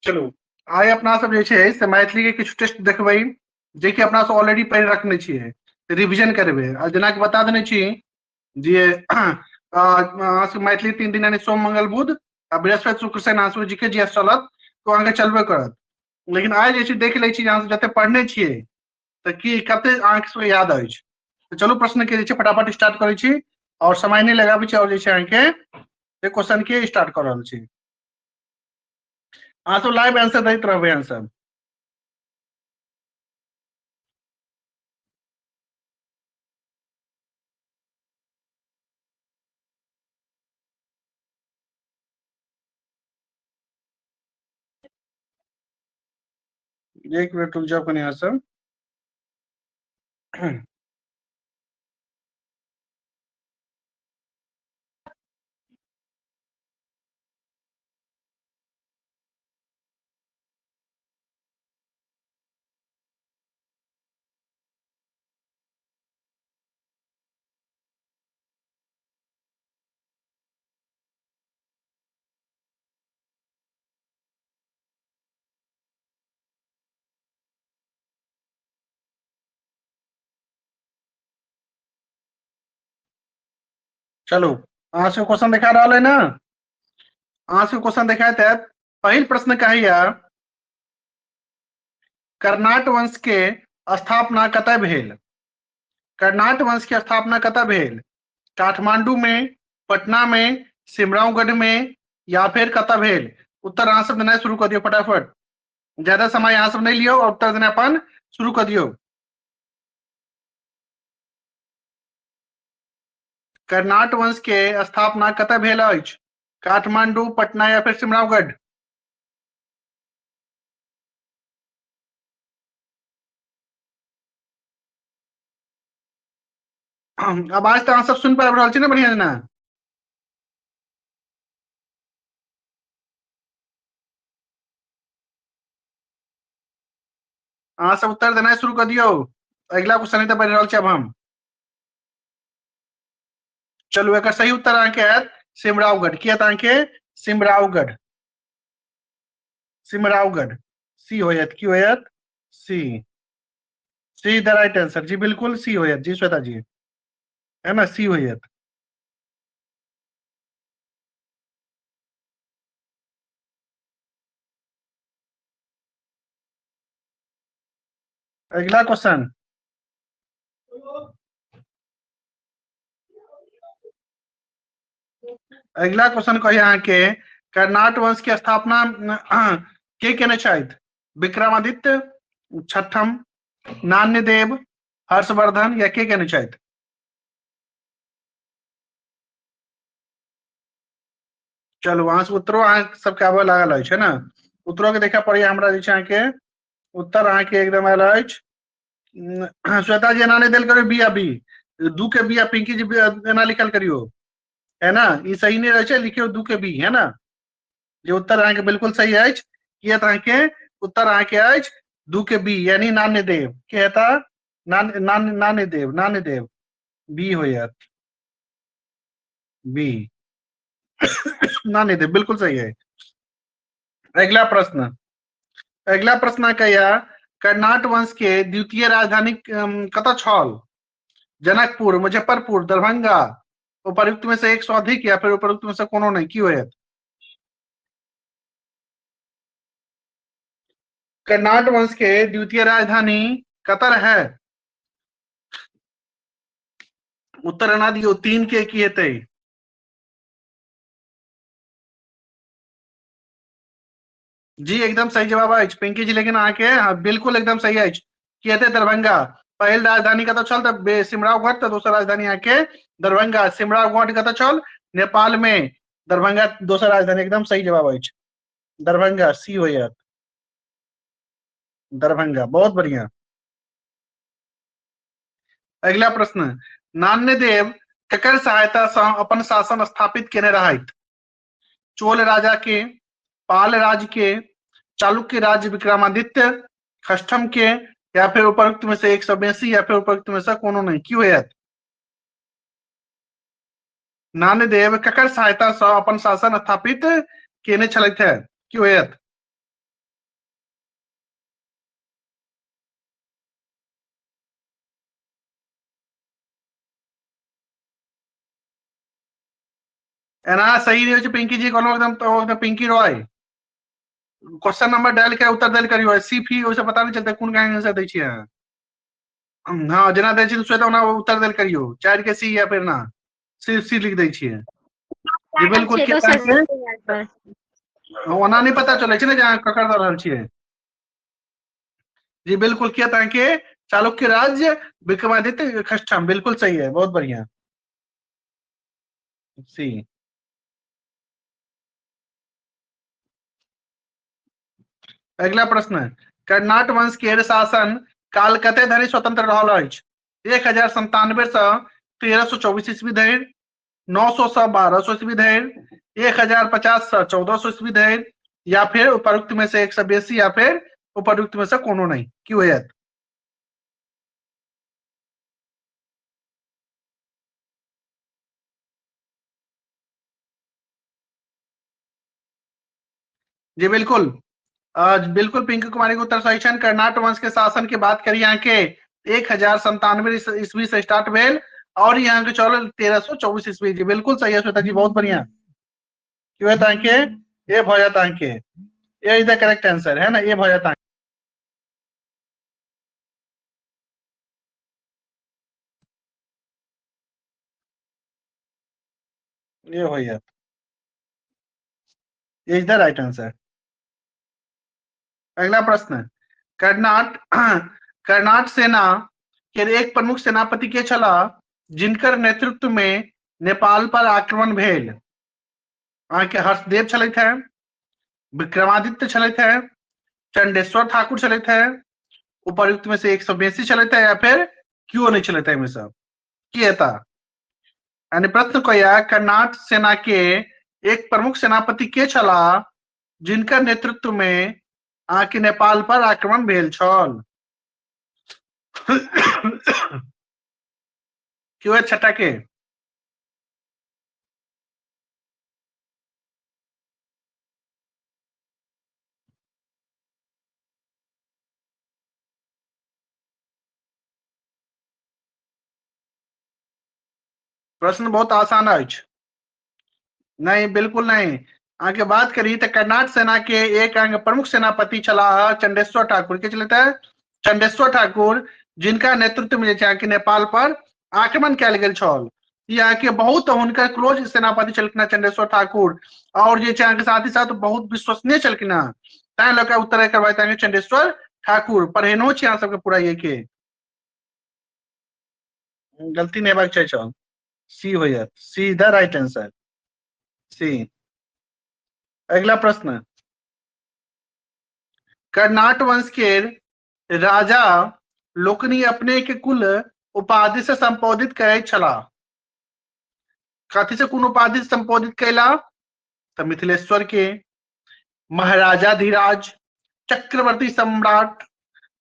चलू आइ अपना सब जे छै से मैथिली के किछु टेस्ट देखबै, जेकि अपना सब ऑलरेडी पढ़ि रखने छियै, रिविजन करबै। आ जेनाकि बता देने छी जे अहाँ सब मैथिली 3 दिन यानी सोम मंगल बुध आ बृहस्पति शुक्र शनि अहाँ सब जीके जी एस चलत, तो अहाँके चलबे करत। लेकिन आइ जे छै देख लै छी अहाँ सब जते पढ़ने छियै तऽ की कते अहाँके सब याद अछि। तऽ चलू प्रश्न के जे छै फटाफट स्टार्ट करै छी और समय नहि लगाबै छी और जे छै अहाँके क्वेश्चन के स्टार्ट कऽ रहल छी। अहाँ सब लाइव आंसर दैत रहबै अहाँ सब। एक मिनट रुक जाओ कनि अहाँ सब। चलू अहाँ सब क्वेश्चन देखा रहल है ना, अहाँ सब क्वेश्चन देखाइत हैत। पहिल प्रश्न कहैया कर्नाट वंश के स्थापना कतय भेल? कर्नाट वंश के स्थापना कतय भेल? काठमांडू में, पटना में, सिमरावगढ़ में या फिर कतय भेल? उत्तर अहाँ सब देनाइ शुरू कऽ दियौ फटाफट, ज्यादा समय अहाँ सब नहि लियौ और उत्तर देनाइ अपन शुरू कऽ दियौ। कर्नाट वंश के स्थापना कतय भेल अछि? काठमांडू, पटना या फिर सिमरावगढ़? आवाज तऽ अहाँ सब सुनि पाबि रहल छी ने बढ़िया जेना? अहाँ सब उत्तर देनाइ शुरू कऽ दियौ। अगिला क्वेश्चन तऽ बढ़ि रहल छी अब हम। चलू एकर सही उत्तर अहाँके आयत सिमरावगढ़। की आयत अहाँके? सिमरावगढ़। सिमरावगढ़ सी होयत। की होयत? C. C the right answer. जी बिल्कुल सी होयत। जी श्वेता जी है ना, सी होयत। अगला क्वेश्चन, अगिला क्वेश्चन कही अहाँके कर्नाट वंश के स्थापना के केने छथि? विक्रमादित्य छठम, नान्यदेव, हर्षवर्धन या के केने छथि? चलू अहाँ सब उत्तरो अहाँ सबके आबऽ लागल अछि है ना। उत्तरो के देखऽ पड़ैया हमरा जे छै अहाँके उत्तर अहाँके एकदम आयल अछि। श्वेता जी एना नहि देल करियौ, बी आ बी, दू के बी आ पिंकी जी एना लिखल करियौ है ना, ई सही नहि रहै छै, लिखियौ दू के बी है ना। जे उत्तर अहाँके बिल्कुल सही अछि। किया तऽ अहाँके उत्तर अहाँके अछि दू के बी यानी नान्यदेव। के हेता? नान्यदेव, नान्यदेव बी होयत, बी नान्यदेव बिल्कुल सही है। अगला प्रश्न, अगला प्रश्न कहिया कर्नाट वंश के द्वितीय राजधानी कतऽ छल? जनकपुर, मुजफ्फरपुर, दरभंगा, उपर्युक्त में से एक सौ अधिक या फिर उपर्युक्त में से कोनो नहीं, की होयत? कर्नाट वंश के द्वितीय राजधानी कतऽ है? उत्तर एना दियौ, 3 के की हेतै? जी एकदम सही जवाब अछि पिंकी जी, लेकिन अहाँके हाँ, बिल्कुल एकदम सही अछि। की हेतै? दरभंगा। पहिल राजधानी कतऽ छल? तऽ सिमरावगढ़, तऽ दोसर राजधानी अहाँके दरभंगा। सिमरावगढ़ कतऽ छल? नेपाल में। दरभंगा दोसर राजधानी, एकदम सही जवाब अछि दरभंगा, सी होयत दरभंगा। बहुत बढ़िया। अगिला प्रश्न, नान्यदेव ककर सहायता सँ अपन शासन स्थापित केने रहथि? चोल राजा के, पाल राज के, चालुक्य राज्य विक्रमादित्य षष्ठम के या फिर उपरोक्त में से एक सौ बेसी या फिर उपरोक्त में से कोनो नहीं, की होयत? नान्यदेव ककर सहायता सँ अपन शासन स्थापित केने छलथि है, की होयत? एना सही नहि होइ छै पिंकी जी, कहलहुँ एकदम तो एकदम पिंकी रॉय क्वेश्चन नंबर डालि के उत्तर देल करियौ। सी फी ओहिसँ पता नहि चलतै कोन आंसर दै छियै अहाँ। हँ, जेना दै छियै श्वेता ओना उत्तर देल करियौ। 4 के सी या फिर ना सी सी लिख दै छियै। जी बिल्कुल, ओना नहि पता चलै छै ने जे अहाँ ककर दऽ रहल छियै। जी बिल्कुल, किया तऽ अहाँके चालुक्य राज्य विक्रमादित्य खष्टम, बिल्कुल सही है, बहुत बढ़िया। सी अगला प्रश्न, कर्नाट वंश के शासन काल कते धरि स्वतंत्र रहल अछि? 1097 से 1324 ईस्वी धरि, 900 से 1200 ईस्वी धरि, 1050 से 1400 ईस्वी धरि, या फिर उपरोक्त में से एक से बेसी, या फिर उपरोक्त में से कोनो नहीं। की होयत? जी बिल्कुल, बिल्कुल पिंकू कुमारी के उत्तर सही छनि। कर्नाट वंश के शासन के बात करी यहाँ के 1097 ईस्वी से स्टार्ट भेल और यहाँ के चलल 1324 ईस्वी। जी बिल्कुल सही है श्वेता जी, बहुत बढ़िया। की होयत अहाँ के? ए भऽ जायत अहाँ के, ए is the correct answer है ना, ए भऽ जायत। ए हो जायत, ए is the right answer. अगला प्रश्न, कर्नाट सेना के एक प्रमुख सेनापति के छला जिनकर नेतृत्व में नेपाल पर आक्रमण भेल? अहाँके हर्षदेव छलथि हैं, विक्रमादित्य छलथि हैं, चंडेश्वर ठाकुर छलथि हैं, उपर्युक्त में से एक सौ बेसी छलथि हैं, या फिर क्यों नहीं छलथि हैं एहिमे सब? की हेता? यानी प्रश्न कहैया कर्नाट सेना के एक प्रमुख सेनापति के छला जिनकर नेतृत्व में अहाँके नेपाल पर आक्रमण भेल छल? क्यों है छठा के? प्रश्न बहुत आसान अछि। नहीं, बिल्कुल नहीं। अहाँके बात करी तऽ कर्नाट सेना के एक अहाँके प्रमुख सेनापति छलाह चंडेश्वर ठाकुर। के छलथि? चंडेश्वर ठाकुर, जिनका नेतृत्व में जे छै अहाँके नेपाल पर आक्रमण कयल गेल छल। ई अहाँके बहुत हुनकर क्लोज सेनापति छलखिन हेँ चंडेश्वर ठाकुर, और जे छै अहाँके साथ ही साथ बहुत विश्वसनीय छलखिन हेँ, तैं लऽ कऽ उत्तर एकर भऽ अहाँके चंडेश्वर ठाकुर। पढ़ेनो छी अहाँ सबके पूरा ये के गलती नहि हेबाक चाही छल। सी हो जायत, C the right answer, C. अगला प्रश्न, कर्नाट वंश के राजा लोकनि अपने के कुल उपाधि से संबोधित करैत छलाह। कथी से कोन उपाधि से संबोधित कैला? तऽ मिथिलेश्वर के, महाराजाधिराज, चक्रवर्ती सम्राट,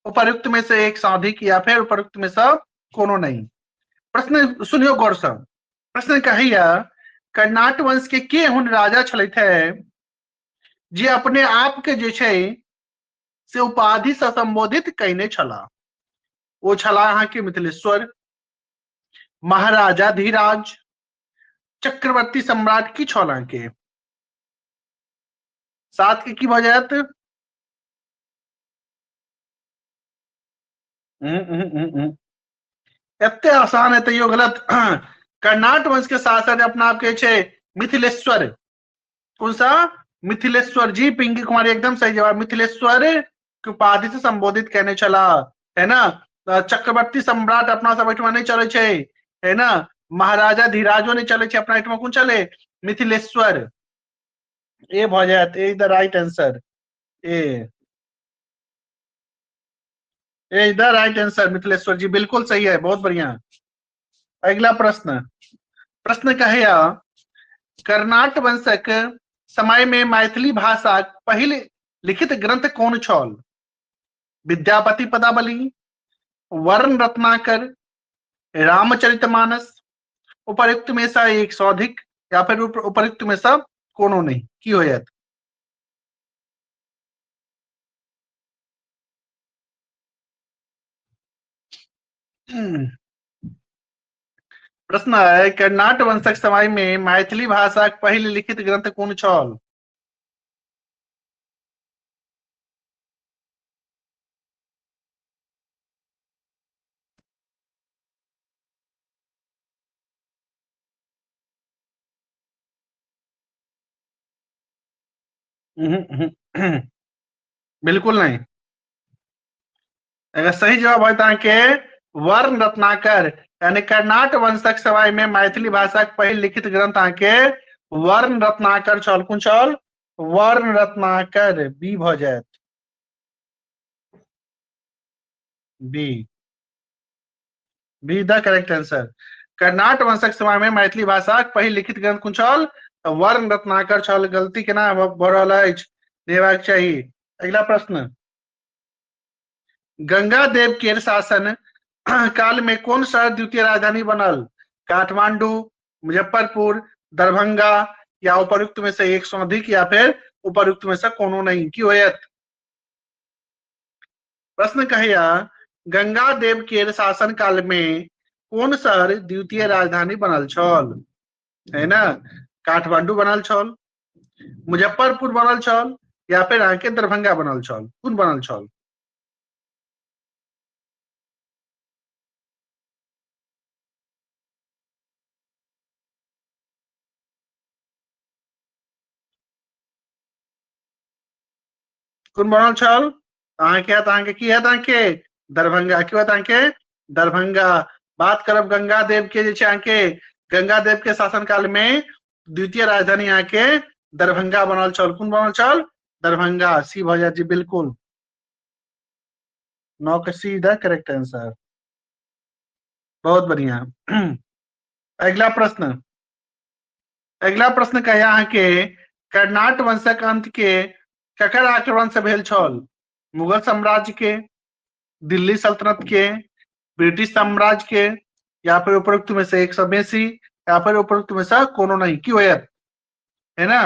उपर्युक्त में से एक साधिक, या फिर उपर्युक्त में से कोनो नहीं। प्रश्न सुनियो गौर से। प्रश्न कहैया कर्नाट वंश के हुन राजा छलथि है जे अपने आप के जे छै से उपाधि से संबोधित कयने छलाह? ओ छलाह अहाँके मिथिलेश्वर, महाराजाधिराज, चक्रवर्ती सम्राट, की छल अहाँके? 7 के की भऽ जायत? एते आसान है तैयो गलत। कर्नाट वंश के शासक अपना आप के छै मिथिलेश्वर। कौन सा? मिथिलेश्वर। जी पिंकी कुमारी एकदम सही जवाब, मिथिलेश्वर के उपाधि से संबोधित कहने छला, है ना। चक्रवर्ती सम्राट अपना सब एहिठमा नहीं चले छै, है ना। महाराजा धीराजो नहीं चले छै अपना एहिठमा, कोन चले? मिथिलेश्वर। ए भऽ जायत, A is the right answer, A, A is the right answer Mithileshwar ji, बिल्कुल सही है, बहुत बढ़िया। अगला प्रश्न, प्रश्न कहैया कर्नाट वंशक समय में मैथिली भाषा पहिल लिखित ग्रंथ कौन छल? विद्यापति पदावली, वर्ण रत्नाकर, रामचरितमानस, उपर्युक्त में से एक सौ अधिक, या फिर उपर्युक्त में से कोनो नहीं। की होयत? प्रश्न है, कर्नाट वंशक समय में मैथिली भाषाक पहिल लिखित ग्रंथ कोन छल? बिल्कुल नहीं। अगर सही जवाब होत अहाँके वर्ण रत्नाकर, यानी कर्नाट वंशक समय में मैथिली भाषाक पहिल लिखित ग्रंथ अहाँके वर्ण रत्नाकर छल। कोन छल? वर्ण रत्नाकर। बी भ जायत, B, B the correct answer. Karnat वंशक समय में मैथिली भाषाक पहिल लिखित ग्रंथ कोन छल? वर्ण रत्नाकर छल। गलती केना भ रहल अछि? देबाक चाही। अगिला प्रश्न, गंगा देव के शासन काल में कोन शहर द्वितीय राजधानी बनल? काठमांडू, मुजफ्फरपुर, दरभंगा या उपर्युक्त में से एक सौ अधिक या फिर उपर्युक्त में से कोनो नहीं? की होयत? प्रश्न कहैया गंगा देव के शासन काल में कोन शहर द्वितीय राजधानी बनल छल? है ना? काठमांडू बनल छल, मुजफ्फरपुर बनल छल या फिर अहाँके दरभंगा बनल छल? कोन बनल छल? कोन बनल छल? अहाँके अहाँके की हैत? अहाँके दरभंगा। की होयत अहाँके? दरभंगा। बात करब गंगा देव के जे छै अहाँके गंगा देव के शासन काल में द्वितीय राजधानी अहाँके दरभंगा बनल छल। कोन बनल छल? दरभंगा। सी भ जायत जी, बिल्कुल। 9 के सी the correct answer. बहुत बढ़िया। अगला प्रश्न, अगला प्रश्न कहिया अहाँके कर्नाट वंशक अंत के ककर आक्रमण से भेल छल? मुगल साम्राज्य के, दिल्ली सल्तनत के, ब्रिटिश साम्राज्य के या फिर उपरोक्त में से एक सौ बेसी या फिर उपरोक्त में से कोनो नहीं? की होयत? है ना?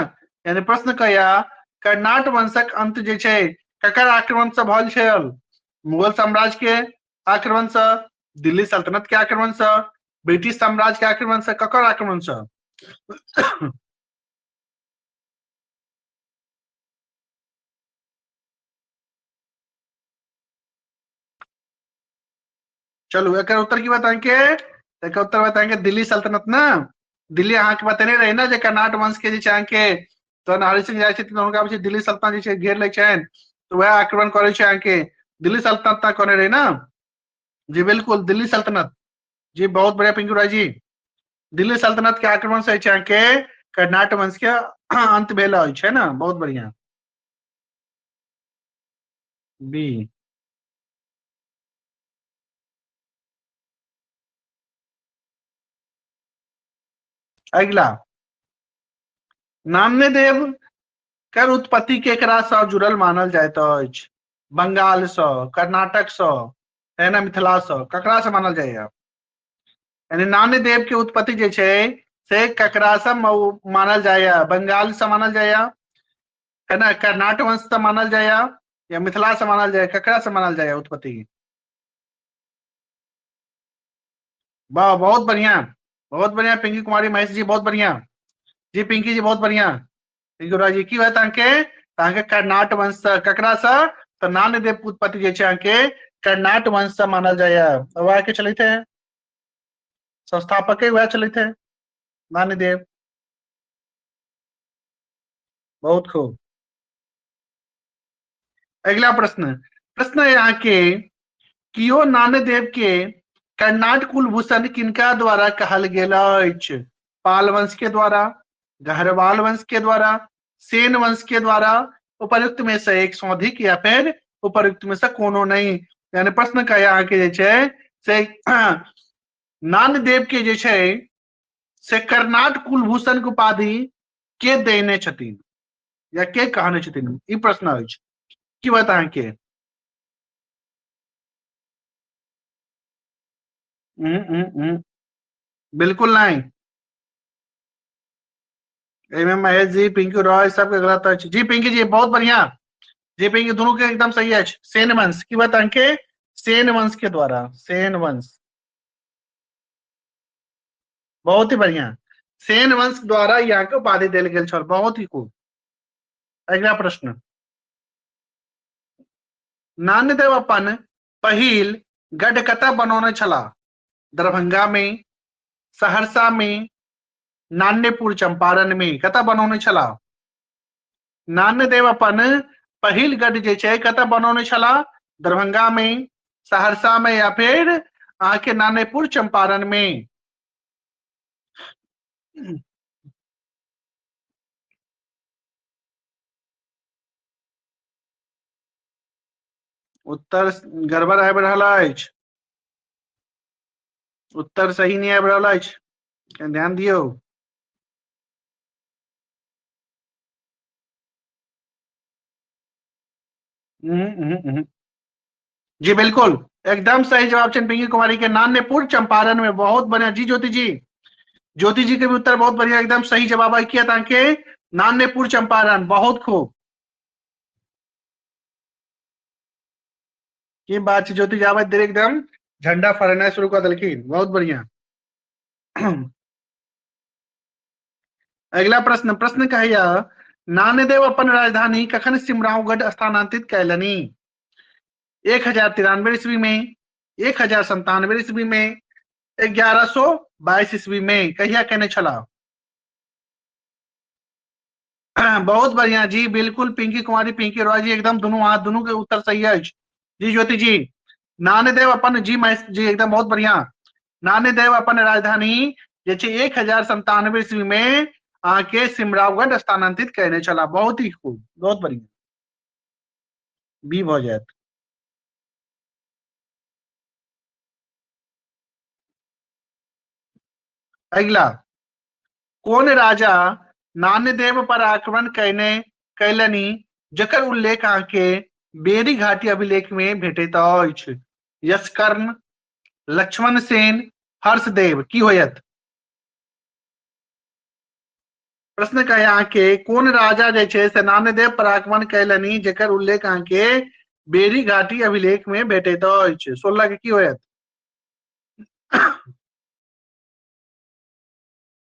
यानी प्रश्न कहिया कर्नाट वंशक अंत जे छै ककर आक्रमण से भल छल? मुगल साम्राज्य के आक्रमण से, दिल्ली सल्तनत के आक्रमण से, ब्रिटिश साम्राज्य के आक्रमण से, ककर आक्रमण से? चलू एकर उत्तर की बताएंगे? एकर उत्तर बताएंगे दिल्ली सल्तनत ना। दिल्ली अहाँके बतेने रही ना जे कर्नाट वंश के जे छै अहाँके तहन हरि सिंह जाइ छथिन हुनका पीछे दिल्ली सल्तनत जे छै घेर लै छनि तऽ वएह आक्रमण करै छै अहाँके दिल्ली सल्तनत ना कहने रही ना जी। बिल्कुल दिल्ली सल्तनत जी, बहुत बढ़िया पिंकू राय जी। दिल्ली सल्तनत के आक्रमण से छै अहाँके कर्नाट वंश के अंत भेल अछि, है ना? बहुत बढ़िया। बी। अगिला, नान्यदेव कर उत्पत्ति केकरा सँ जुड़ल मानल जाइत अछि? बंगाल सँ, कर्नाटक सँ, है ना, मिथिला सँ, ककरा से मानल जाइया? यानी नान्यदेव के उत्पत्ति जे छै से ककरा सँ मानल जाइया? बंगाल सँ मानल जाइया, है ना, कर्नाटक वंश सँ मानल जाइया या मिथिला सँ मानल जाइया? ककरा सँ मानल जाइया उत्पत्ति? वाह, बहुत बढ़िया, बहुत बढ़िया पिंकी कुमारी महेश जी, बहुत बढ़िया जी, पिंकी जी बहुत बढ़िया। पिंकू राय जी की होयत अहाँके? अहाँके कर्नाट वंश सँ। ककरा सँ? तऽ नान्यदेव उत्पत्ति जे छै अहाँके कर्नाट वंश सँ मानल जाइया। वएह के चलैत है संस्थापके, वएह चलैत है नान्यदेव। बहुत खूब। अगला प्रश्न, प्रश्न है अहाँके कियो नान्यदेव के कर्नाट कुलभूषण किनका द्वारा कहल गेल अछि? पाल वंश के द्वारा, गहरवाल वंश के द्वारा, सेन वंश के द्वारा, उपर्युक्त में से एक सौ अधिक या फिर उपर्युक्त में से कोनो नहीं। यानी प्रश्न का अहाँके जे छै से नान्यदेव के जे छै से कर्नाट कुलभूषण के उपाधि के देने छथिन या के कहने छथिन? ई प्रश्न अछि। की बात अहाँके? बिल्कुल नहीं। एहिमे महेश जी, पिंकू रॉय सबके गलत अछि। जी पिंकी जी बहुत बढ़िया जी, पिंकी दोनों के एकदम सही अछि। सेन वंश की बात अहाँके? सेन वंश के द्वारा, सेन वंश। बहुत ही बढ़िया, सेन वंश द्वारा यहाँ के उपाधि देल गेल छल। बहुत ही खूब। अगिला प्रश्न, नान्यदेव अपन पहिल गढ़ कतऽ बनौने छलाह? दरभंगा में, सहरसा में, नान्यपुर चंपारण में। कतऽ बनौने छलाह? नान्यदेव अपन पहिल गढ़ जे छै कतऽ बनौने छलाह? दरभंगा में, सहरसा में या फिर अहाँके नान्यपुर चंपारण में। उत्तर गड़बड़ आबि रहल अछि, उत्तर सही नहि आबि रहल अछि, ध्यान दियौ। जी बिल्कुल एकदम सही जवाब छै पिंकी कुमारी के, नान्यपुर चंपारण में। बहुत बढ़िया जी ज्योति जी, ज्योति जी के भी उत्तर बहुत बढ़िया, एकदम सही जवाब है किया ताके नान्यपुर चंपारण। बहुत खूब, की बात छै ज्योति जी, आबैत देर एकदम झंडा फहरेनाइ शुरू कऽ देलखिन। बहुत बढ़िया। अगिला प्रश्न, प्रश्न कहैया नान्यदेव अपन राजधानी कखन सिमरावगढ़ स्थानांतरित कयलनि? 1093 ईस्वी में, 1097 ईस्वी में, 1122 ईस्वी में। कहिया केने छलाह? बहुत बढ़िया जी बिल्कुल, पिंकी कुमारी पिंकी रॉय जी एकदम दोनों हाथ दोनों के उत्तर सही अछि। जी ज्योति जी, नान्यदेव अपन जी महेश जी एकदम बहुत बढ़िया, नान्यदेव अपन राजधानी जे छै 1097 ईस्वी में अहाँके सिमरावगढ़ स्थानांतरित कयने छलाह। बहुत ही खूब, बहुत बढ़िया, बी भऽ जायत। अगिला, कोन राजा नान्यदेव पर आक्रमण कयलनि जकर उल्लेख अहाँके बेरी घाटी अभिलेख में भेटैत अछि? यशकर्ण, लक्ष्मण सेन, हर्षदेव। की होयत? प्रश्न कहे अहाँके कोन राजा जे छै से नान्यदेव पर आक्रमण कयलनि जकर उल्लेख अहाँके बेरी घाटी अभिलेख में भेटैत अछि? 16 के की होयत?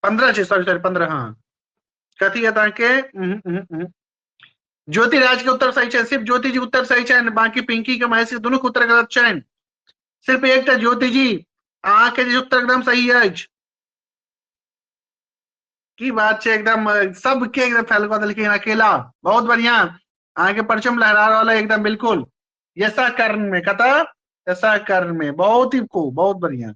15 छै, सॉरी सॉरी 15, हाँ कथी है अहाँके? ज्योति राज के उत्तर सही छै, सिर्फ ज्योति जी उत्तर सही छै, बाकी पिंकी के महेश के दोनों के उत्तर गलत छै। सिर्फ एकटा ज्योति जी अहाँके जे उत्तर एकदम सही अछि। की बात छै, एकदम सबके एकदम फैल कऽ देलखिन अकेला। बहुत बढ़िया, अहाँके परचम लहरा रहल है एकदम बिल्कुल। यशा कर्ण में, कतऽ? यशा कर्ण में। बहुत ही खूब, बहुत बढ़िया।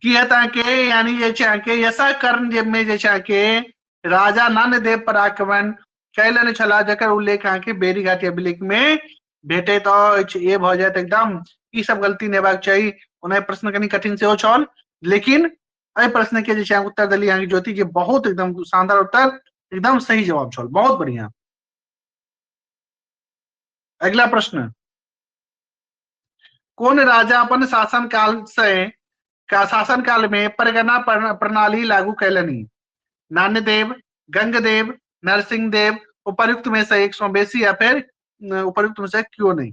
की है अहाँके यानी जे छै अहाँके यशा कर्ण जे में जे छै अहाँके राजा नान्यदेव पर आक्रमण कयलनि छलाह जकर उल्लेख अहाँके बेरी घाटी अभिलेख में भेटैत अछि। ए भऽ जायत एकदम। ई सब गलती नहि हेबाक चाही। ओना प्रश्न कनि कठिन सेहो छल, लेकिन एहि प्रश्न के जे छै उत्तर देली अहाँके ज्योति जी, बहुत एकदम शानदार उत्तर, एकदम सही जवाब छल। बहुत बढ़िया। अगला प्रश्न, कोन राजा अपन शासनकाल से का शासनकाल में परगना प्रणाली लागू कयलनि? नान्यदेव, गंगदेव, नरसिंहदेव, उपर्युक्त में से एक सौ बेसी या फिर उपर्युक्त में से क्यों नहीं?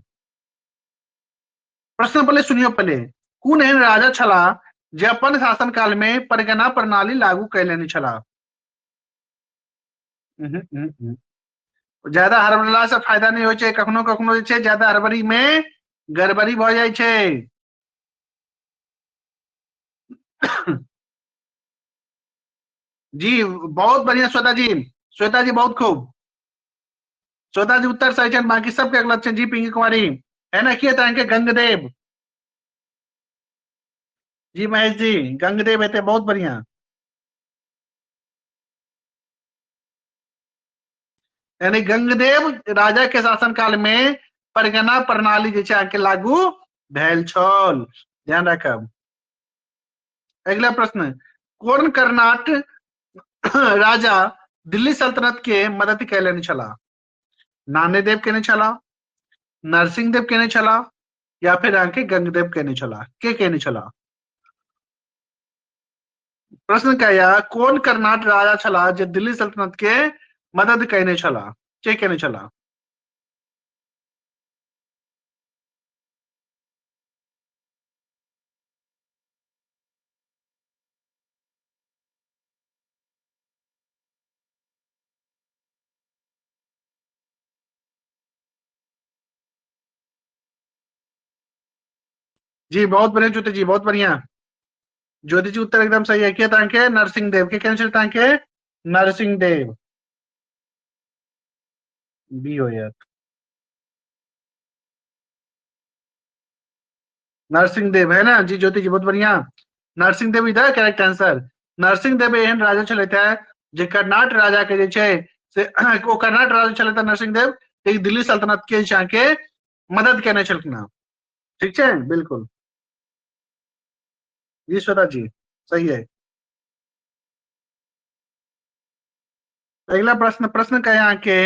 प्रश्न पहले सुनियो पहले, कोन एहन राजा छलाह जे अपन शासनकाल में परगना प्रणाली लागू कयलनि छलाह? ज्यादा हड़बड़ला से फायदा नहीं होइ छै, कखनो कखनो जे छै ज्यादा हड़बड़ी में गड़बड़ी भऽ जाइ छै। जी बहुत बढ़िया श्वेता जी, श्वेता जी बहुत खूब, श्वेता जी उत्तर सही छनि, बाकी सबके गलत छनि। जी पिंकी कुमारी है ना, की हेतै अहाँके गंगदेव जी, महेश जी गंगदेव हेतै, बहुत बढ़िया। यानी गंगदेव राजा के शासनकाल में परगना प्रणाली जे छै अहाँके लागू भेल छल, ध्यान राखब। अगला प्रश्न, कोन कर्नाट राजा दिल्ली सल्तनत के मदद कयलनि छलाह? नान्यदेव केने छलाह, नरसिंहदेव केने छलाह, या फिर अहाँके गंगदेव केने छलाह? के केने छलाह? प्रश्न कहैया कोन कर्नाट राजा छलाह जे दिल्ली सल्तनत के मदद कयने छलाह? के केने छलाह? जी बहुत बढ़िया ज्योति जी, बहुत बढ़िया ज्योति जी, उत्तर एकदम सही है। के अहाँके नरसिंह देव के केने छलथि अहाँके नरसिंह देव, बी होयत नरसिंह देव, है ना जी ज्योति जी, बहुत बढ़िया। Narsingh Dev is the correct answer. Narsingh Dev एहन राजा छलथि हे जे कर्नाट राजा के जे छै से ओ कर्नाट राजा छलथि नरसिंह देव, जे दिल्ली सल्तनत के जे अहाँके मदद केने छलखिन हँ। ठीक छै, बिल्कुल जी श्वेता जी सही है। अगला प्रश्न, प्रश्न कहे अहाँके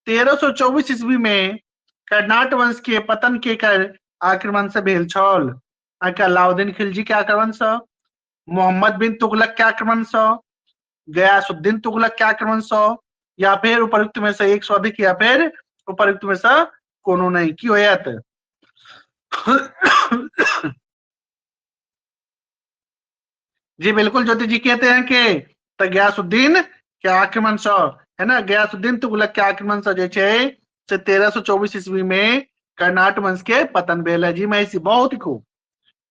1324 ईस्वी में कर्नाट वंश के पतन के कर आक्रमण से भेल छल? अहाँके अलाउद्दीन खिलजी के आक्रमण से, मोहम्मद बिन तुगलक के आक्रमण से, गयासुद्दीन तुगलक के आक्रमण से, या फिर उपर्युक्त में से एक सौ अधिक, या फिर उपर्युक्त में से कोनो नहीं। की होयत? जी बिल्कुल ज्योति जी कहते हैं कि तो गयासुद्दीन के आक्रमण से, है ना, गयासुद्दीन तुगलक के आक्रमण से जे छै से 1324 ईस्वी में कर्नाट वंश के पतन भेल है। जी महेश जी बहुत खूब,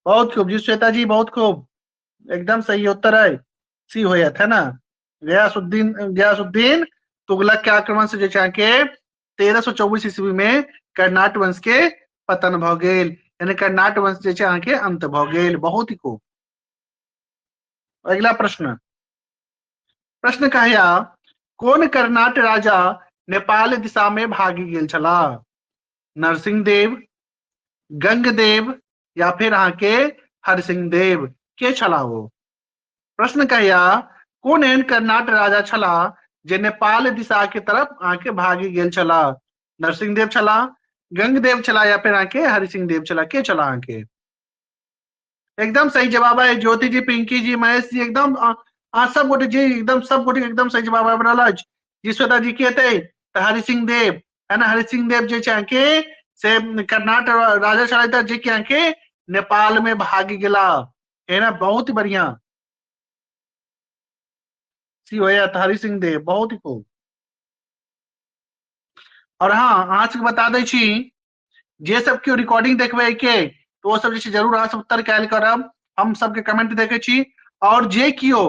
बहुत खूब जी श्वेता जी, बहुत खूब, एकदम सही उत्तर है सी होयत, है ना। गयासुद्दीन गयासुद्दीन तुगलक के आक्रमण से जे छै के 1324 ईस्वी में कर्नाट वंश के पतन भ गेल, यानी कर्नाट वंश जे छै अहाँके अंत भ गेल। बहुत ही खूब। अगला प्रश्न, प्रश्न कहया कोन कर्नाट राजा नेपाल दिशा में भागी गेल छलाह? नरसिंह देव, गंगदेव, या फिर अहाँके हरसिंह देव, के छलाह वो? प्रश्न कहया कोन एहन कर्नाट राजा छलाह जे नेपाल दिशा के तरफ अहाँके भागी गेल छलाह? नरसिंह देव छलाह, गंगदेव छलाह, या फिर अहाँके हरिसिंह देव छलाह, के छलाह अहाँके? एकदम सही जवाब है ज्योति जी, पिंकी जी, महेश जी, एकदम अहाँ सब गोटे जी, एकदम सब गोटे एकदम सही जवाब आबि रहल अछि। जी श्वेता जी के हेतै? तऽ हरिसिंह देव, है ना। हरिसिंह देव जे छै अहाँके से कर्नाटक राजा छलथि जे कि अहाँके नेपाल में भागि गेला, है ना। बहुत ही बढ़िया सी होयत हरिसिंह देव, बहुत ही खूब। और हाँ अहाँ सबके बता दै छी जे सब केओ रिकॉर्डिंग देखबै के तो ओ सब जे छै जरूर अहाँ सब उत्तर कयल करब, हम सबके कमेंट देखै छी। और जे केओ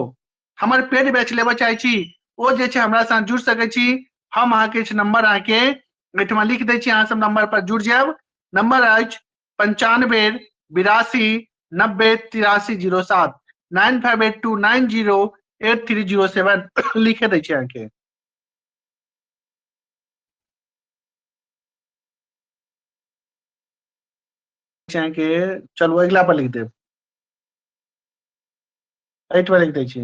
हमर पेड बैच लेबऽ चाहै छी ओ जे छै हमरा साथ जुड़ि सकै छी। हम अहाँके जे नंबर अहाँके एहिठमा लिख दै छी, अहाँ सब नंबर पर जुड़ि जायब। नंबर अछि 95 82 90 83 07, 9582 90 83 07 लिखे दै छी अहाँके। अहाँके चलू अगिला पर लिख देब, एहिठमा लिख दै छी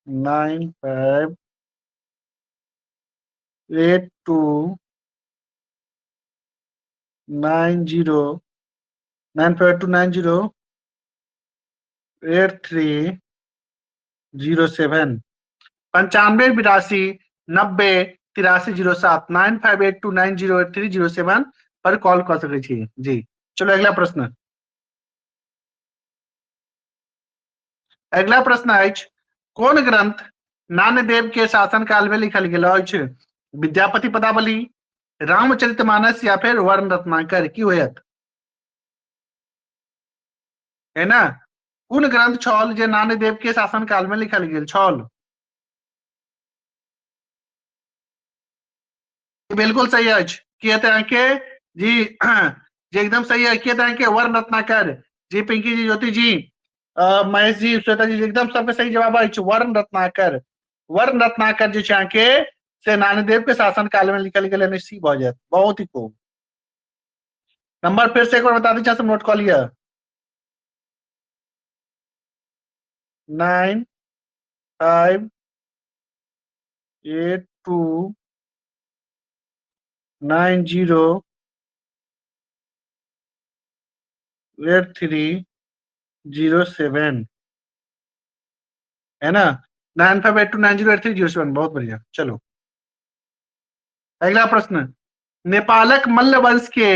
95 82 90 95 2 90 83 07, 95 82 90 83 07, 9582 90 83 07 पर कॉल कऽ सकै छी जी। चलो अगला प्रश्न, अगला प्रश्न अछि कोन ग्रंथ नान्यदेव के शासन काल में लिखल गेल अछि? विद्यापति पदावली, रामचरितमानस, या फिर वर्ण रत्नाकर, की होयत? है ना। कोन ग्रंथ छल जे नान्यदेव के शासन काल में लिखल गेल छल? बिल्कुल सही अछि। की हेतै अहाँके जी? जी एकदम सही है। की हेतै अहाँके? वर्ण रत्नाकर जी। पिंकी जी, ज्योति जी, महेश जी, श्वेता जी, एकदम सबके सही जवाब अछि वर्ण रत्नाकर। वर्ण रत्नाकर जे छै अहाँके से नान्यदेव के शासन काल में लिखल गेल, यानी सी भऽ जायत। बहुत ही खूब। नंबर फिर से एक बार बता दी, सब नोट कऽ लिअ। 9 5 8 2 9 0 8 3 0 7, है ना। 9 5 8 2 9 0 8 3 0 7, बहुत बढ़िया। चलो अगला प्रश्न, नेपालक मल्ल वंश के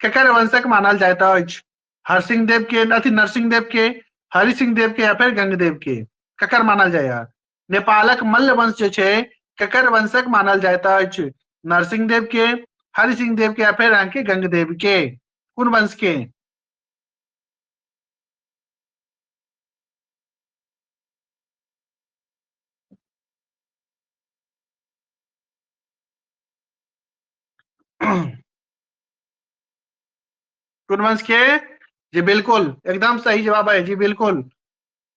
केकर वंशक मानल जाइत अछि? हरसिंह देव के, अथी नरसिंह देव के, हरिसिंह देव के, या फिर गंगदेव के, केकर मानल जाय? नेपालक मल्ल वंश जे छै केकर वंशक मानल जाइत अछि? नरसिंह देव के, हरिसिंह देव के, या फिर अहाँके गंगदेव के? कोन वंश के? कोन वंश के? जी बिल्कुल एकदम सही जवाब है जी, बिल्कुल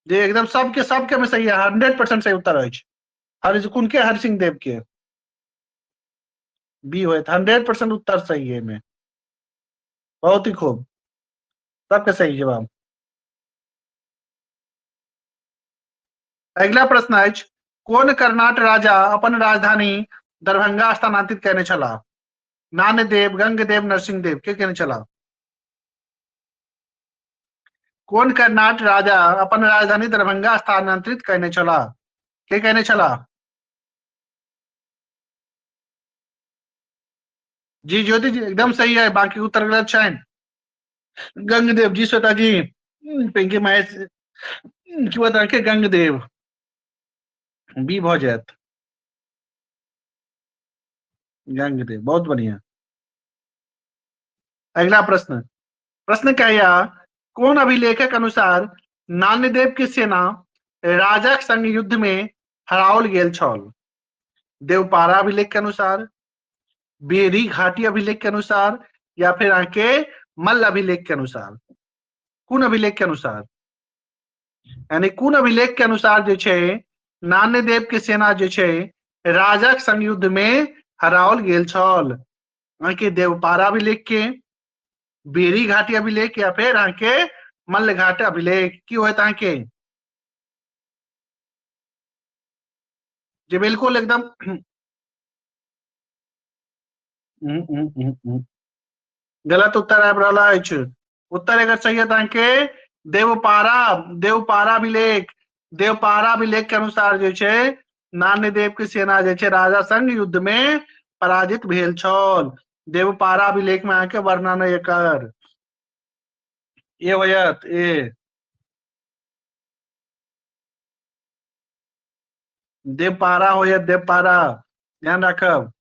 जी, एकदम सबके सबके में सही है, 100% सही उत्तर अछि। हर कोन के? हरसिंह देव के, बी होयत, 100% उत्तर सही है में। बहुत ही खूब, सबके सही जवाब। अगिला प्रश्न अछि, कोन कर्नाट राजा अपन राजधानी दरभंगा स्थानांतरित केने छलाह? नान्यदेव, गंगदेव, नरसिंह देव, के केने छलाह? कोन कर्नाट राजा अपन राजधानी दरभंगा स्थानांतरित केने छलाह? के केने छलाह? जी ज्योति जी एकदम सही है, बाकी उत्तर गलत छनि। गंगदेव जी, श्वेता जी, पिंकी महेश की बात अहाँके गंगदेव बी भऽ जायत, गंगदेव। बहुत बढ़िया। अगला प्रश्न, प्रश्न कहैया कोन अभिलेखक अनुसार नान्यदेव के सेना राजाक संग युद्ध में हराओल गेल छल? देवपारा अभिलेख के अनुसार, बेरी घाटी अभिलेख के अनुसार, या फिर अहाँके मल्ल अभिलेख के अनुसार? कोन अभिलेख के अनुसार, यानी कोन अभिलेख के अनुसार जे छै नान्यदेव के सेना जे छै राजाक संग युद्ध में हराओल गेल छल? अहाँके देवपारा अभिलेख के, बेरी घाटी अभिलेख, या फिर अहाँके मल्ल घाट अभिलेख? की होयत अहाँके? जी बिल्कुल एकदम गलत उत्तर आबि रहल अछि। उत्तर एकर सही है अहाँके देवपारा, देवपारा अभिलेख। देवपारा अभिलेख के अनुसार जे छै नान्यदेव के सेना जे छै राजा संग युद्ध में पराजित भेल छल। देवपारा अभिलेख में अहाँके वर्णन एकर ए होयत, ए देवपारा होयत, देवपारा, ध्यान राखब।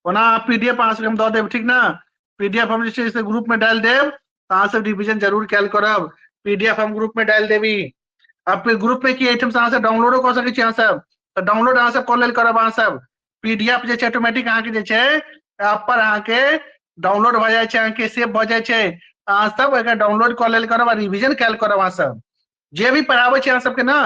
ओना पीडीएफ अहाँ सबके हम दऽ देब, ठीक ना? पीडीएफ हम जे छै से ग्रुप में डालि देब, तऽ अहाँ सब रिविजन जरूर कयल करब। पीडीएफ हम ग्रुप में डालि देबी। आ फिर ग्रुप में की एहिठाम से अहाँ सब डाउनलोडो कऽ सकै छी अहाँ सब, तऽ डाउनलोड अहाँ सब कऽ लेल करब। अहाँ सब पीडीएफ जे छै ऑटोमेटिक अहाँके जे छै ऐप पर अहाँके डाउनलोड भऽ जाइ छै, अहाँके सेव भऽ जाइ छै। अहाँ सब एकर डाउनलोड कऽ लेल करब आ रिविजन कयल करब। अहाँ सब जे भी पढ़ाबै छी अहाँ सबके ने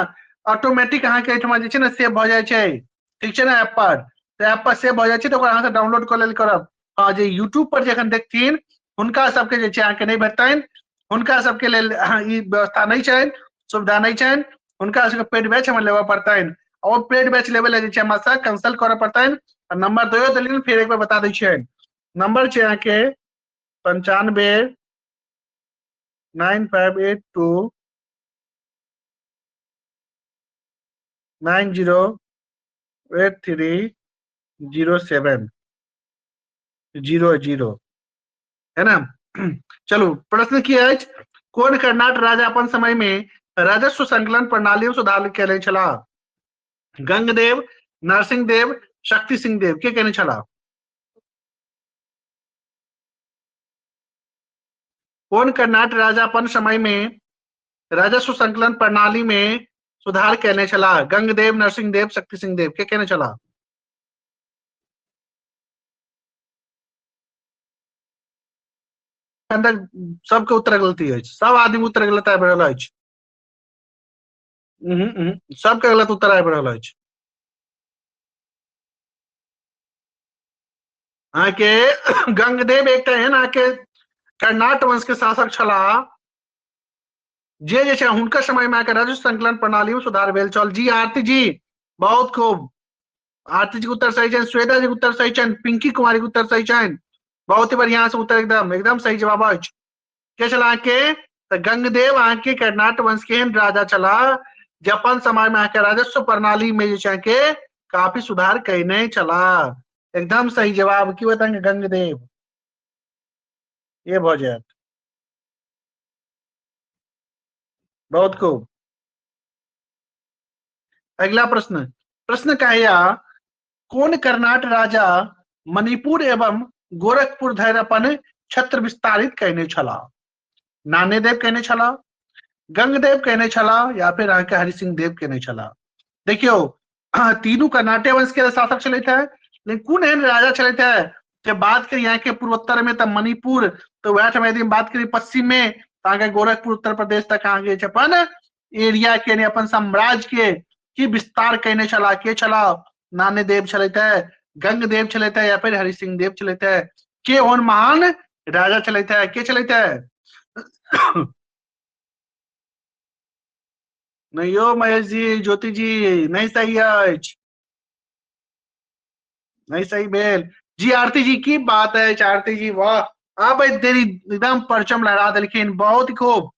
ऑटोमेटिक अहाँके एहिठमा जे छै ने सेव भऽ जाइ छै, ठीक छै ने? ऐप पर, तऽ ऐप पर सेव भऽ जाइ छै, तऽ ओकरा अहाँ सब डाउनलोड कऽ लेल करब। हँ, जे यूट्यूब पर जे एखन देखथिन हुनका सबके जे छै अहाँके नहि भेटतनि, हुनका सबके लेल ई व्यवस्था नहि छनि, सुविधा नहि छनि, हुनका सबके पेड बैच हमरा लेबऽ पड़तनि। और पेड बैच लेबे लेल जे छै हमरा से कंसल्ट करऽ पड़तनि। आ नंबर दयो देलियनि, फेर एक बेर बता दै छियनि। नंबर छै अहाँके 95 9582 90 83 07 00, है ना? चलू प्रश्न की अछि, कोन कर्नाट राजा अपन समय में राजस्व संकलन प्रणाली में सुधार केने छलाह? गंगदेव, नरसिंह देव, शक्ति सिंह देव, के केने छलाह? कोन कर्नाट राजा अपन समय में राजस्व संकलन प्रणाली में सुधार केने छलाह? गंगदेव, नरसिंह देव, शक्ति सिंह देव, के केने छलाह? सबके उत्तर गलती अछि, सब आदमी उत्तर गलत आबि रहल अछि। सबके गलत उत्तर आबि रहल अछि। अहाँके गंगदेव एकटा एहन अहाँके कर्नाट वंश के शासक छलाह जे जे छै हुनकर समय में अहाँके राजस्व संकलन प्रणाली में सुधार भेल छल। जी आरती जी बहुत खूब, आरती जी के उत्तर सही छनि, श्वेता जी के उत्तर सही छनि, पिंकी कुमारी के उत्तर सही छनि, बहुत ही बढ़िया से उत्तर एकदम एकदम सही जवाब अछि। के छल अहाँके? तऽ गंगदेव अहाँके कर्नाट वंश के एहन राजा छलाह जे अपन समय में अहाँके राजस्व प्रणाली में जे छै अहाँके काफी सुधार कयने छलाह। एकदम सही जवाब की होयत अहाँके? गंगदेव, ये भऽ जायत। बहुत खूब। अगला प्रश्न, प्रश्न कहैया कोन कर्नाट राजा मणिपुर एवं गोरखपुर धरि अपन क्षेत्र विस्तारित कयने छलाह? नान्यदेव कयने छलाह, गंगदेव कयने छलाह, या फिर अहाँके हरिसिंह देव कयने छलाह? देखियौ, तीनू कर्नाटे वंश के शासक छलथि है, लेकिन कोन एहन राजा छलथि है जे बात करी अहाँके पूर्वोत्तर में तऽ मणिपुर, तऽ वएह ठाम यदि बात करी पश्चिम में तऽ अहाँके गोरखपुर उत्तर प्रदेश तक अहाँके जे अपन एरिया के यानी अपन साम्राज्य के की विस्तार कयने छलाह? के छलाह? नान्यदेव छलथि है, गंगदेव छलथि है, या फिर हरिसिंह देव छलथि है? के ओहन महान राजा छलथि है? के छलथि है? नहीं यो महेश जी, ज्योति जी, नहीं सही अछि, नहीं सही भेल जी। आरती जी की बात है आरती जी, वाह, आप देरी एकदम परचम लहरा देलखिन, बहुत ही खूब।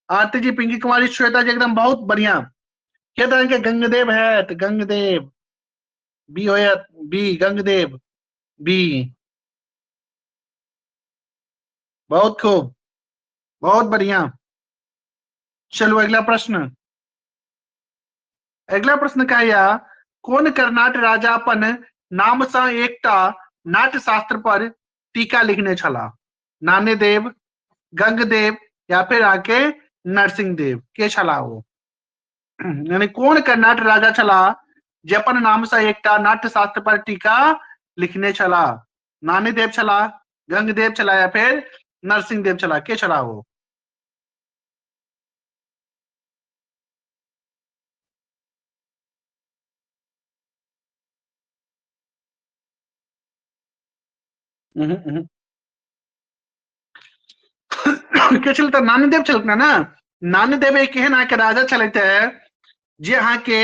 आरती जी, पिंकी कुमारी, श्वेता जी एकदम बहुत बढ़िया। के तरह के गंगदेव है तो गंगदेव बी होयत, बी गंगदेव बी, बहुत खूब, बहुत बढ़िया। चलो अगला प्रश्न, अगला प्रश्न कहैया कोन कर्नाट राजा अपन नाम से एकटा नाट्य शास्त्र पर टीका लिखने छलाह? नान्यदेव, गंगदेव, या फिर आके नरसिंह देव? के छलाह ओ? यानी कोन कर्नाट राजा छलाह जे अपन नाम से एकटा नाट्य शास्त्र पर टीका लिखने छलाह? नान्यदेव छलाह, गंगदेव छलाह, या फिर नरसिंह देव छलाह? के छलाह ओ? के छल? तऽ नान्यदेव छलखिन ने। नान्यदेव एक एहन अहाँके राजा छलथि है जे अहाँके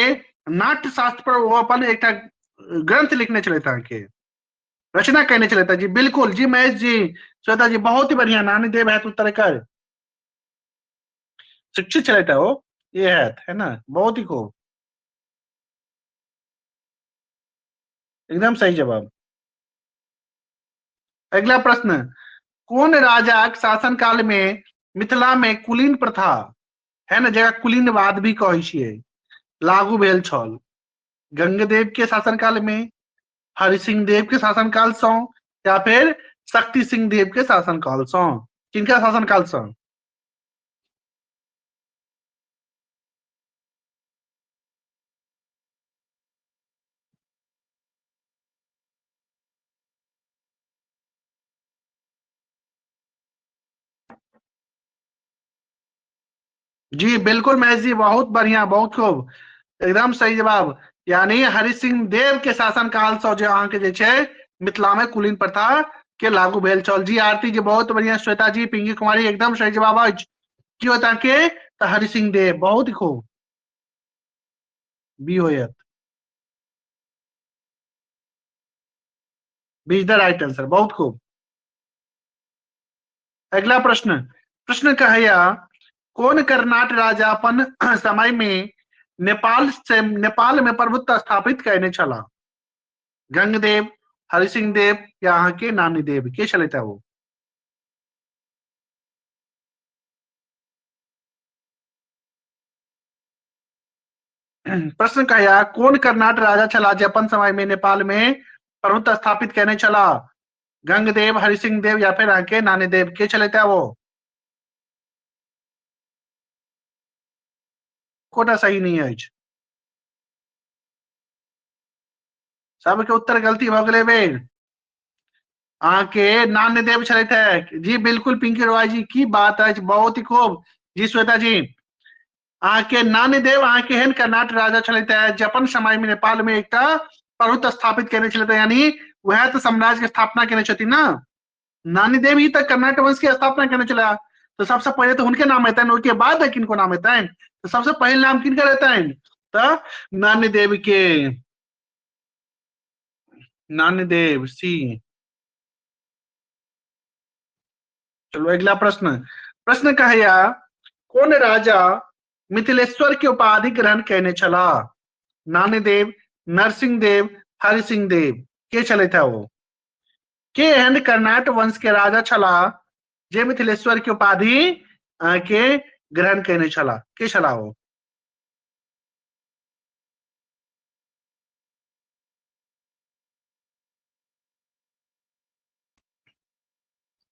नाट्य शास्त्र पर ओ अपन एकटा ग्रंथ लिखने छलथि, अहाँके रचना कयने छलथि। जी बिल्कुल जी महेश जी, श्वेता जी बहुत ही बढ़िया, नान्यदेव है उत्तर एकर। शिक्षित छलथि ओ, ये है ना, बहुत ही खूब, एकदम सही जवाब। अगला प्रश्न, कोन राजाक शासन काल में मिथिला में कुलीन प्रथा है ना, जकरा कुलीनवाद भी कहै छियै, लागू भेल छल? गंगदेव के शासन काल में, हरिसिंह देव के शासन काल सँ, या फिर शक्ति सिंह देव के शासन काल सँ? किनका शासन काल सँ? जी बिल्कुल महेश जी, बहुत बढ़िया, बहुत खूब, एकदम सही जवाब। यानी हरिसिंह देव के शासन काल से जे अहाँके जे छै मिथिला में कुलीन प्रथा के लागू भेल छल। जी आरती जी बहुत बढ़िया, श्वेता जी, पिंकी कुमारी एकदम सही जवाब अछि। की होत अहाँके? तऽ हरिसिंह देव, बहुत ही खूब, बी होयत, B is the right answer, बहुत खूब। अगला प्रश्न, प्रश्न कहैया कोन कर्नाट राजा अपन समय में नेपाल से नेपाल में प्रभुत्व स्थापित कयने छलाह? गंगदेव, हरिसिंह देव, या अहाँके नानीदेव? के छलथि ओ? प्रश्न कहैया कोन कर्नाट राजा छलाह जे अपन समय में नेपाल में प्रभुत्व स्थापित कयने छलाह? गंगदेव, हरिसिंह देव, या फिर अहाँके नानीदेव? के छलथि ओ? कोटा सही नहीं अछि, सबके उत्तर गलती भऽ गेलै बेर। अहाँके नान्यदेव छलथि है। जी बिल्कुल पिंकी रॉय जी, की बात अछि, बहुत ही खूब। जी श्वेता जी, अहाँके नान्यदेव अहाँके एहन कर्नाट राजा छलथि है जे अपन समय में नेपाल में एकटा प्रभुत्व स्थापित केने छलथि, यानी वएह तऽ साम्राज्य के स्थापना केने छथिन ना। नान्यदेव ही तऽ कर्नाट वंश के स्थापना केने छलाह, तऽ सबसे पहिले तऽ हुनके नाम एतनि, ओहिके बाद किनको नाम एतनि, तऽ सबसे पहिल नाम किनकर एतनि? तऽ नान्यदेव के, नान्यदेव सी। चलो अगला प्रश्न, प्रश्न कहैया कोन राजा मिथिलेश्वर के उपाधि ग्रहण केने छलाह? नान्यदेव, नरसिंह देव, हरिसिंह देव? के छलथि ओ? के एहन कर्नाट वंश के राजा छलाह जे मिथिलेश्वर के उपाधि के ग्रहण केने छलाह? के छलाह ओ?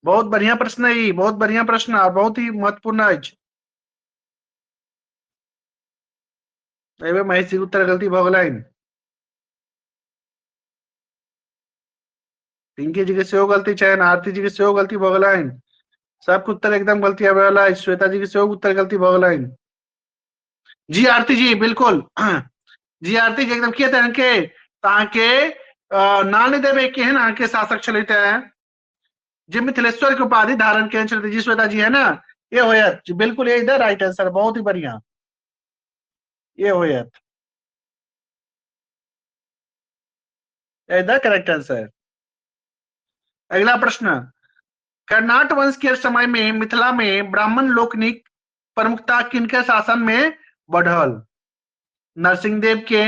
बहुत बढ़िया प्रश्न है ई, बहुत बढ़िया प्रश्न आ बहुत ही महत्वपूर्ण अछि। एहि महेश जी उत्तर गलती भऽ गेलनि। पिंकी जी के सेहो गलती छनि, आरती जी के सेहो गलती भऽ गेलनि, सबके उत्तर एकदम गलती आबि रहल अछि। श्वेता जी के सेहो उत्तर गलती भऽ गेलनि। जी आरती जी बिल्कुल, जी आरती जी एकदम। किया तऽ अहाँके नान्यदेव केहन अहाँके शासक छलथि जे मिथिलेश्वर के उपाधि धारण केने छलथि। जी श्वेता जी है ना, ये होयत बिल्कुल, ये इधर राइट आंसर, बहुत ही बढ़िया, ये होयत इधर करेक्ट आंसर। अगला प्रश्न, कर्नाट वंश के समय में मिथिला में ब्राह्मण लोकनिक प्रमुखता किनके शासन में बढ़ल? नरसिंह देव के,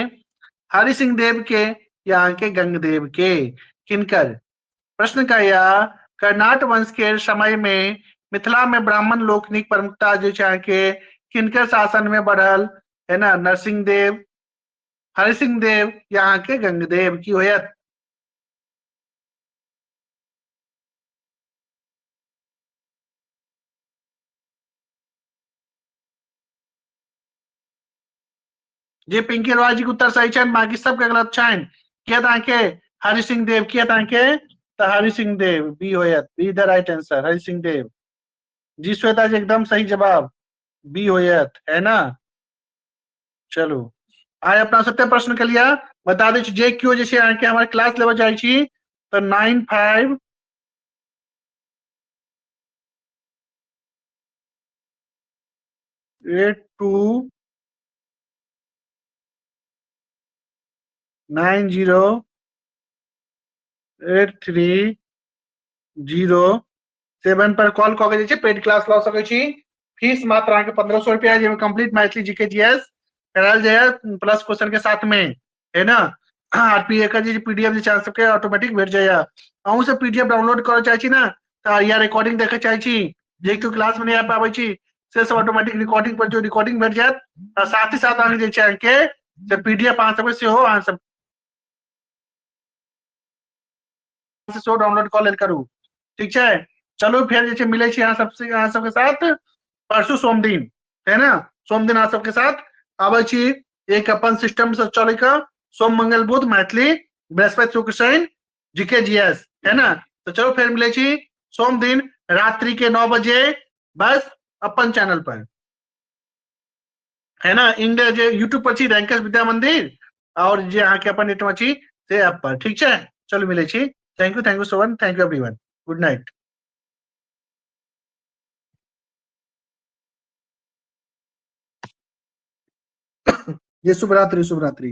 हरि सिंह देव के या के गंगदेव के? किनकर? प्रश्न का या कर्नाट वंश के समय में मिथिला में ब्राह्मण लोकनिक प्रमुखता जे के किनकर शासन में बढ़ल है ना? नरसिंह देव, हरि सिंह देव या के गंगदेव? की होयत? जे पिंकी रॉय जी के उत्तर सही छनि, बाकी सबके गलत छनि। किया तऽ हरि सिंह देव, किया तऽ तऽ हरि सिंह देव बी होयत, B the right answer, Hari Singh Dev. जी श्वेता जी एकदम सही जवाब बी होयत, है ना। चलू आइ अपना सबके प्रश्न के लिए बता दै छी जे केओ जे छै अहाँके हमर क्लास लेबऽ चाहै छी तऽ 95 82 90 83 0 7 पर कॉल कऽ के जे छै पेड क्लास लऽ सकै छी। फीस मात्र अहाँके 1500 रुपया, जाहिमे कंप्लीट मैथिली जीके जीएस करायल जाय प्लस क्वेश्चन के साथ में, है ना। आर एकर जे पीडीएफ जे छै सबके ऑटोमेटिक भेट जाइए। अहूँ सब पीडीएफ डाउनलोड करऽ चाहै छी ना तऽ या रिकॉर्डिंग देखऽ चाहै छी, जे केओ क्लास में नहि आबि पाबै छी से सब ऑटोमेटिक रिकॉर्डिंग पर जो रिकॉर्डिंग भेट जायत, आ साथ ही साथ अहाँके जे छै अहाँके से पीडीएफ अहाँ सबके सेहो अहाँ सब सेहो डाउनलोड कऽ लेल करू, ठीक छै। चलू फेर जे छै मिलै छी अहाँ सबसे, अहाँ सबके साथ परसू सोम दिन, है ना। सोम दिन अहाँ सबके साथ आबै छी एक अपन सिस्टम से चलै के, सोम मंगल बुध मैथिली बृहस्पति शुक्र शनि जीके जीएस, है ना। तो चलो फिर मिले छी सोम दिन रात्रि के 9 बजे, बस अपन चैनल पर, है ना। इंडिया जे यूट्यूब पर छी रैंकर्स विद्या मंदिर, और जे अहाँ के अपन नेटवर्क छी से ऐप पर, ठीक छै। चलू मिले छी। Thank you so much, thank you everyone, good night. ये शुभरात्रि, शुभरात्रि।